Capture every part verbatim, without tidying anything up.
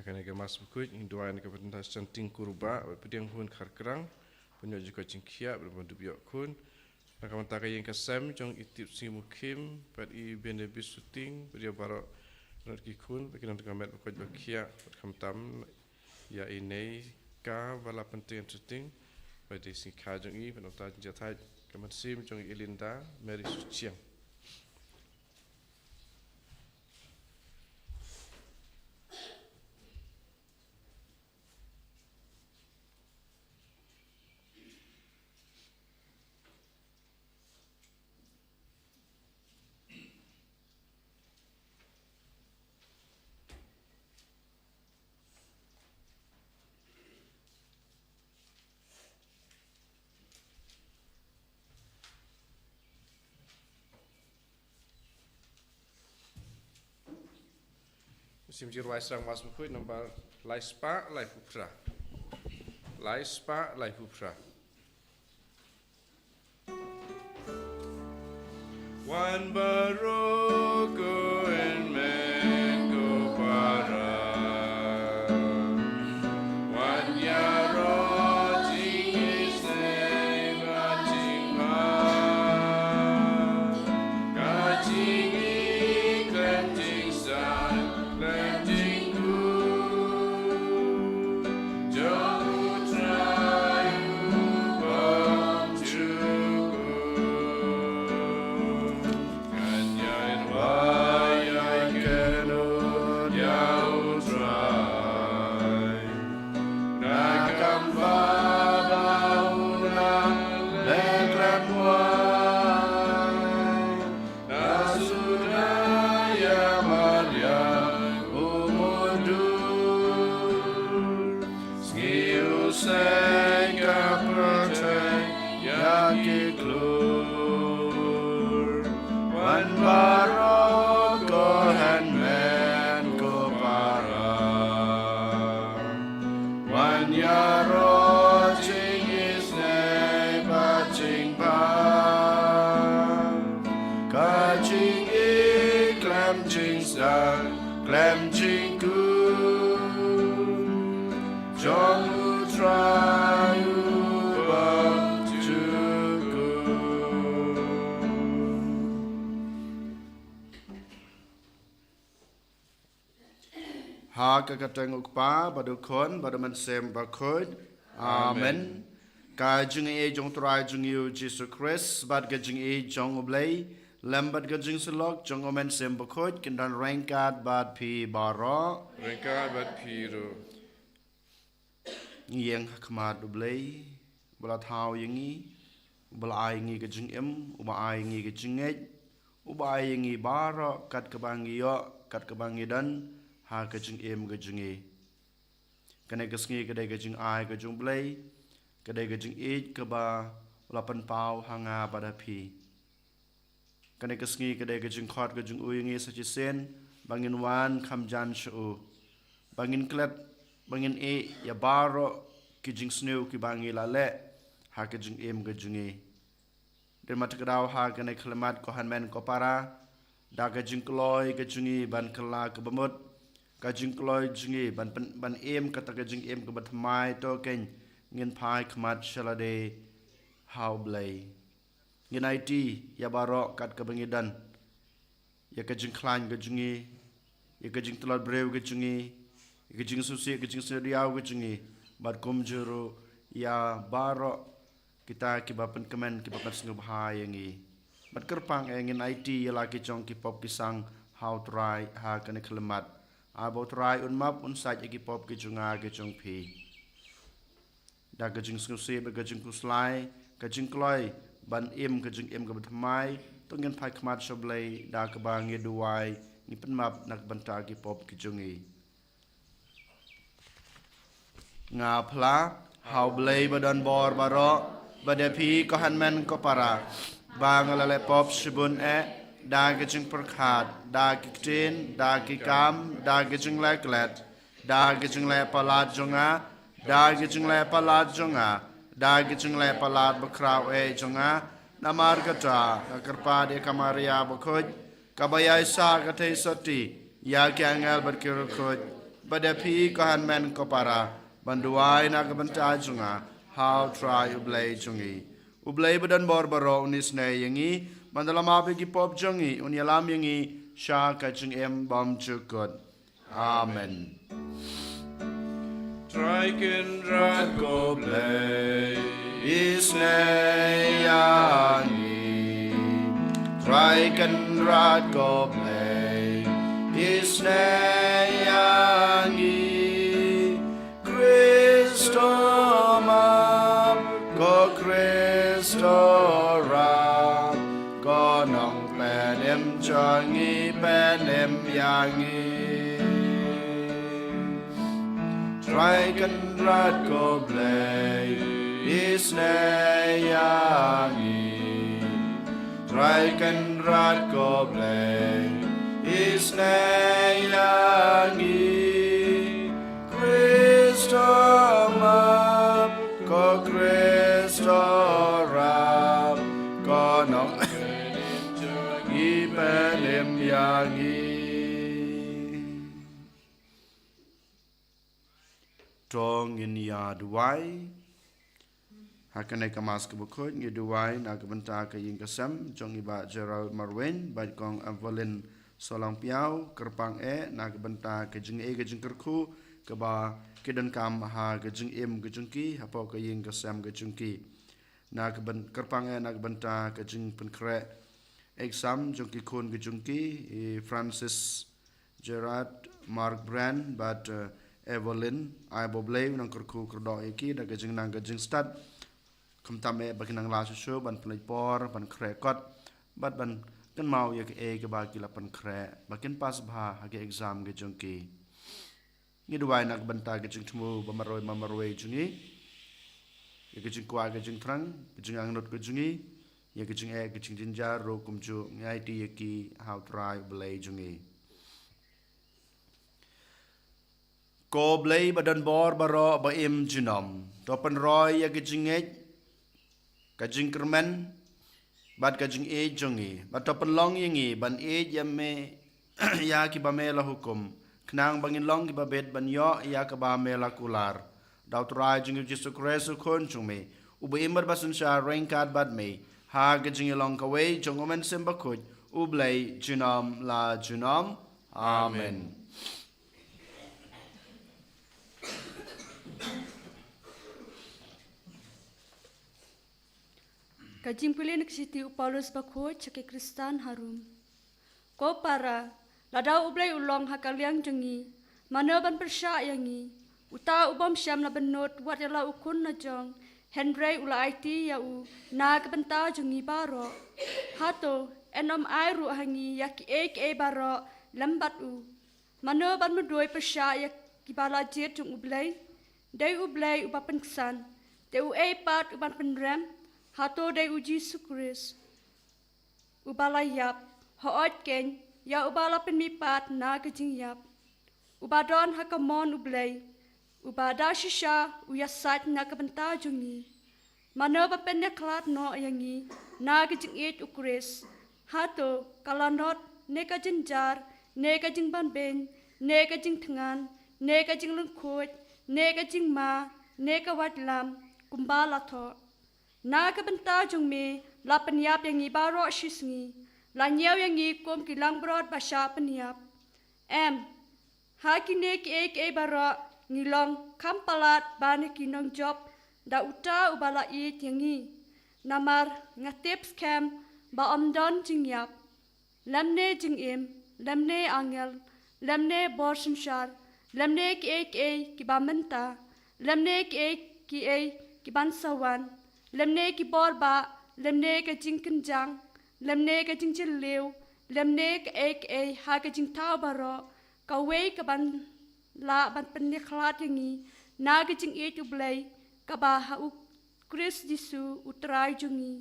Kane ka Mass Bakhuid, ngi duwai na ka bynta Shanting Kurbah, bad Pdiang Hun Kharkrang, ban ïoh jingkoit jingkhiah, bad ban dup ïoh khun. Na ka bynta ka ïing ka sem jong i Tipsngi Mukhim, bad i Benebis Suting, bad ïa baroh ki khun, bad ki nongtngam met bakhuid bakhiah, bad khamtam ïa i Nei ka ba la pynteng shooting, bad i Singkha jong i, bad nongta jingjathait ka mynsiem jong i Linda Mary Suchiang. Mynsiem Jingïarap Shrang Mass Bakhuid number lai spah laiphew phra. Lai spah laiphew phra. Wan baroh ko hynmen ko para. Wan ïaroh jingisynei bad jingmut. Ka jingïeit khlem jingstad khlem jingkhuid jong U Trai U Bymjukut. Ngan ïai duwai ïai kynduh ïa U Trai. Na ka bynta ba u nang leh khlem wai. Na suda ïa Maria u mudui. Sngi u seng ka pyrthei ïa ki khlur. Wan baroh ko hynmen ko para. Wan ïaroh jingisynei bad jingmut. Ka jingïeit khlem jingstad khlem jingkhuid jong U Trai U Bymjukut. Ha ka kyrteng U Kpa, bad U Khun, bad U Mynsiem Bakhuid. Amen. Amen. Ka jingïeit jong U Trai jong ngi U Jisu Khrist, bad ka jingïeit jong U Blei, lem bad ka jingsyllok jong U Mynsiem Bakhuid, kin don ryngkat bad phi baroh. Ryngkat bad phi ruh. Ngi ïeng ha khmat U Blei, uba la thaw ïa ngi, uba la ai ïa ngi ka jingim, uba ai ïa ngi ka jingngeit, uba ai ïa ngi baroh kat kaba ngi ïoh, kat kaba ngi don, ha ka jingim ka jong ngi. Kane ka sngi ka dei ka jingai ka jong U Blei, ka dei ka jingïeit kaba u la pynpaw ha nga bad ha phi. Kane ka sngi ka dei ka jingkhot ka jong u ïa ngi sa shisien, ba ngin wan kham jan sha u. Ba ngin klet, ba ngin ïeh ïa baroh ki jingsniew kiba ngi la leh, ha ka jingim ka jong ngi. Dei ma te ka daw ha kane ka khyllipmat ko hynmen ko para, da ka jingkloi ka jong ngi ban kylla kaba mut, ka jingkloi jong ngi ban pyn-, ban im kata ka jingim kaba thymmai, to kein ngin phai khmat sha lade ha U Blei. Ngin aiti ïa baroh kat kaba ngi don. Ïa ka jingkhlaiñ ka jong ngi, ïa ka jingtlot briew ka jong ngi, ïa ka jingsngewsih, ka jingsngewdiaw ka jong ngi, bad kumjuh ruh ïa baroh kita kiba pynkmen, kiba pynsngewbha ïa ngi. Bad kyrpang eh ngin aiti ïa la ki jong ki pop ki sang ha U Trai ha kane ka khyllipmat. Ai ba U Trai un map un sait ïa ki pop ki jong nga ki jong phi. Da ka jingsngewsih bad ka jingkhuslai, ka jingkloi ban im ka jingim kaba thymmai, to ngin phai khmat sha U Blei da kaba ngi duwai, ngi pynmap na ka bynta ki pop ki jong ngi. Nga phla ha U Blei ba don bor baroh, bad ïa phi ko hynmen ko para, ba nga la leh pop shibun eh, da ka jingpyrkhat, da ki ktien, da ki kam, da ka jingleh klet, da ka jingleh palat jong nga, da ka jingleh palat jong nga, da ka jingleh palat bakhraw eh jong nga. Namar kata nga kyrpad ïa ka Maria bakhuid, kaba ïaisah ka theisotti ïa ki angel bad ki riewkhuid, Bad ïa phi ko hynmen ko para, ban duwai na ka bynta jong nga ha U Trai U Blei jong ngi. U Blei ba don bor baroh un isynei ïa ngi, ban da la map ïa ki pop jong ngi, un ïalam ïa ngi sha ka jingim bymjukut. Amen. Trai Kynrad ko Blei, isynei ïa ngi. Trai Kynrad ko Blei, isynei ïa ngi. Khrist to map, ko Khrist to rap, ko Nongpynim jong ngi, pynim ïa ngi. Trai Kynrad ko Blei, isynei ïa ngi. Trai Kynrad ko Blei, isynei ïa ngi. Khrist to map, ko Khrist to rap, ko Nongpynim jong ngi, pynim ïa ngi. To ngin ïa duwai. Ha kane ka Mass kaba khuid ngi duwai na ka bynta ka ïing ka sem jong i Bah Gerald Marwein bad Kong Evelyn Sohlangpiaw, kyrpang eh na ka bynta ka jingïeit ka jingkyrkhu kaba ki donkam ha ka jingim ka jong ki hapoh ka ïing ka sem ka jong ki. Na ka byn-, kyrpang eh na ka bynta ka jingpynkhreh exam jong ki khun ka jong ki, i Francis Gerard, Mark Brand bad, eh, Evelyn. Ai ba U Blei un nang kyrkhu kyrdoh ïa ki da ka jingnang ka jingstad. Khamtam eh ba kin nang lah shuh shuh ban pynleit por, ban khreh kot bad ban kynmaw ïa kaei kaba ki la pynkhreh ba kin pass bha ha ki exam ki jong ki. Ngi duwai na ka bynta ka jingthmu ba marwei ma marwei jong ngi, ïa ka jingkwah ka jingthrang, ka jingangnud ka jong ngi, ïa ka jingeh ka jingjynjar ruh kumjuh ngi aiti ïa ki ha U Trai U Blei jong ngi. Ko Blei ba don bor baroh ba im junom, to pynroi ïa ka jingngeit, ka jingkyrmen bad ka jingïeit jong ngi, bad to pynlong ïa ngi ban ïeit ïa me, ïa kiba me la hukum, khnang ba ngin long kiba bit ban ïoh ïa kaba me la kular. Da U Trai jong ngi U Jisu Khrist U Khun jong me, uba im bad ba synshar ryngkat bad me ha ka jingïalong kawei jong U Mynsiem Bakhuid, U Blei junom la junom. Amen. Amen. Ka jingpule na ka shithi u Paulus Bakhuid sha ki Khristan ha Rom. Ko para, lada U Blei u long ha ka liang jong ngi, mano ban pyrshah ïa ngi? Uta u bym shym la bynnud wat ïa la u khun la jong, hynrei u la aiti ïa u na ka bynta jong ngi baroh. Hato, yn ym ai ruh ha ngi ïa kiei kiei baroh lem bad u? Mano ban mudui pyrshah ïa kiba la jied jong U Blei? Dei U Blei uba pynksan, te uei pat uban pynrem? Hato dei U Jisu Khrist, uba la ïap? Hooid keiñ, ïa uba la pynmihpat na ka jingïap, uba don ha ka mon U Blei, uba da shisha u ïasaid na ka bynta jong ngi. Mano ba pynïakhlad noh ïa ngi na ka jingïeit U Khrist? Hato ka lanot, ne ka jynjar, ne ka jingbanbeiñ, ne ka jingthngan, ne ka jinglyngkhuid, ne ka jingma, ne ka waitlam, kumba la thoh? Na ka bynta jong me la pynïap ïa ngi baroh shisngi, la ñiew ïa ngi kum ki langbrot ba shah pynïap. Em, ha kine kiei kiei baroh ngi long kham palat ban ki nongjop da uta uba la ïeit ïa ngi. Namar nga tip skhem ba ym don jingïap, lymne jingim, lymne angel, lymne bor synshar, lymne kiei kiei kiba mynta, lymne kiei kiei kiban sa wan, lymne ki bor bah, lymne ka jingkynjang, lymne ka jingjylliew, lymne kaei kaei ha ka jingthaw baroh, kawei kaban lah ban pynïakhlad ïa ngi na ka jingïeit U Blei kaba ha U Khrist Jisu U Trai jong ngi.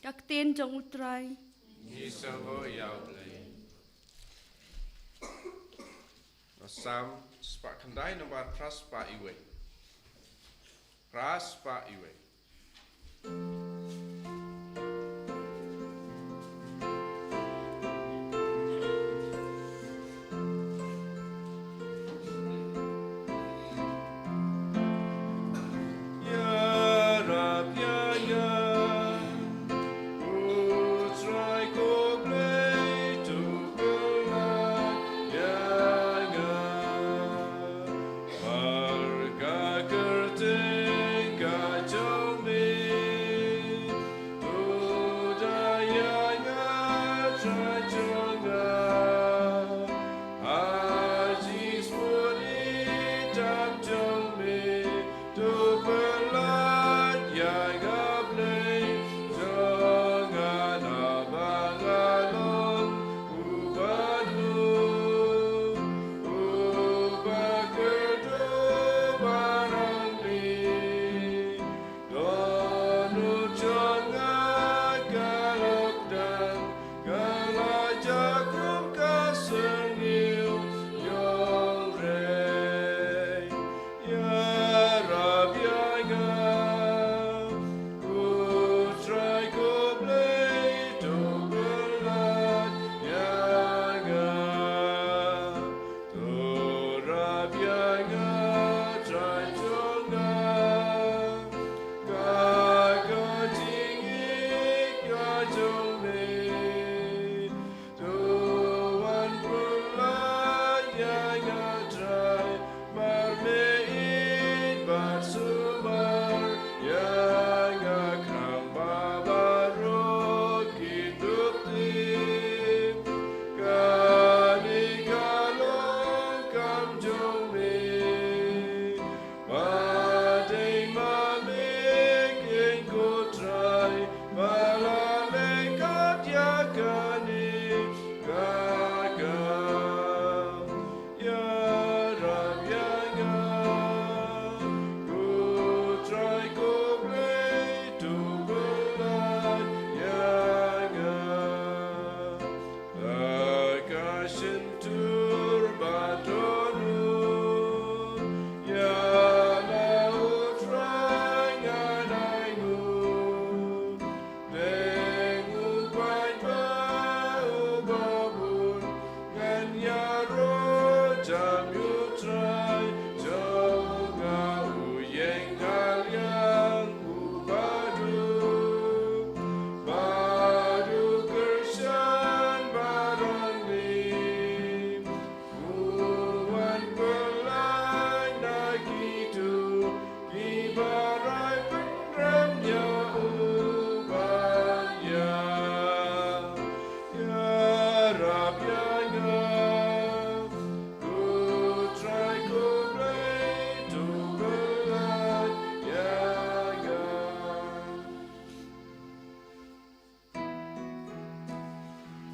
Ka ktien jong U Trai. Ngi sngewbha ïa U Blei. Psalm spah khyndai, nombar phra spah iwei. Phra spah iwei.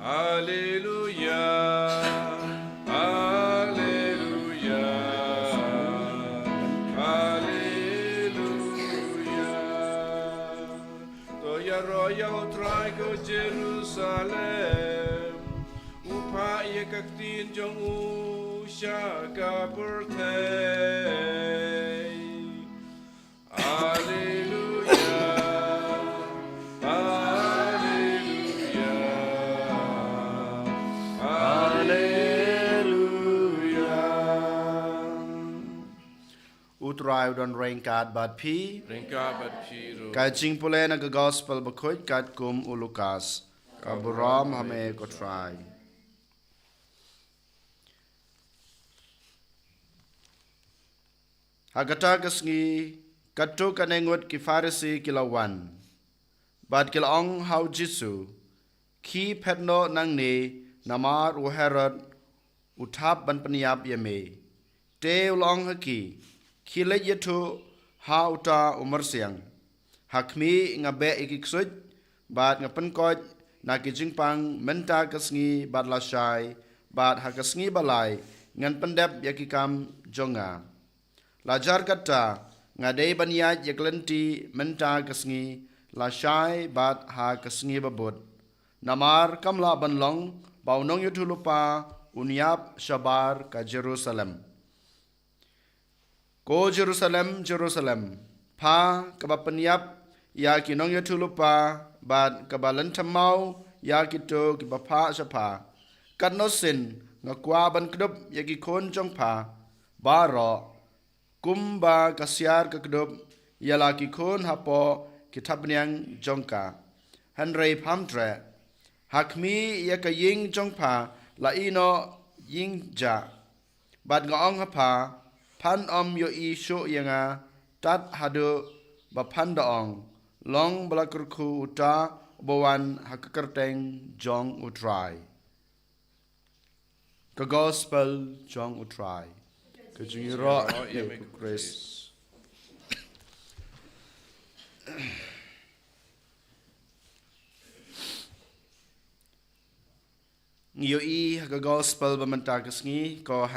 Alleluia, alleluia, alleluia. To ïaroh ïa U Trai ko Jerusalem, u phah ïa ka ktien jong u sha ka pyrthei. Alleluia, alleluia, alleluia. U Trai u don ryngkat bad phi. Ryngkat bad phi ruh. Ka jingpule na ka Gospel Bakhuid katkum u Lukas. Ka burom ha me ko Trai. Ha kata ka sngi, katto katne ngut ki Pharisi ki la wan bad ki la ong ha u Jisu, khie phet noh nangne, namar u Herod u thap ban pynïap ïa me. Te u la ong ha ki, khie leit ïathuh ha uta u myrsiang, ha khmih, nga beh ïa ki ksuid bad nga pynkoit na ki jingpang mynta ka sngi bad lashai, bad ha ka sngi ba lai ngan pyndep ïa ki kam jong nga. La jar kata, nga dei ban ïaid ïa ka lynti mynta ka sngi, lashai bad ha ka sngi ba bud. Namar kam lah ban long ba u nongïathuhlypa un ïap shabar ka Jerusalem. Ko Jerusalem, Jerusalem, pha kaba pynïap ïa ki nongïathuhlypa bad kaba lynthem maw ïa kito kiba phah sha pha, katno sien nga kwah ban kdup ïa ki khun jong pha baroh, kumba ka siar ka kdup ïa la ki khun hapoh ki thapniang jong ka. Hynrei pham treh, ha khmih ïa ka ïing jong pha la ïehnoh ïing jah. Bad nga ong ha pha, phan ym ïohi shuh ïa nga tad haduh ba phan da ong, long ba la kyrkhu uta uba wan ha ka kyrteng jong U Trai. Ka Gospel jong U Trai. Ka jingïaroh ïa me ko Khrist. Ngi ïohi ha ka Gospel ba mynta ka sngi, ko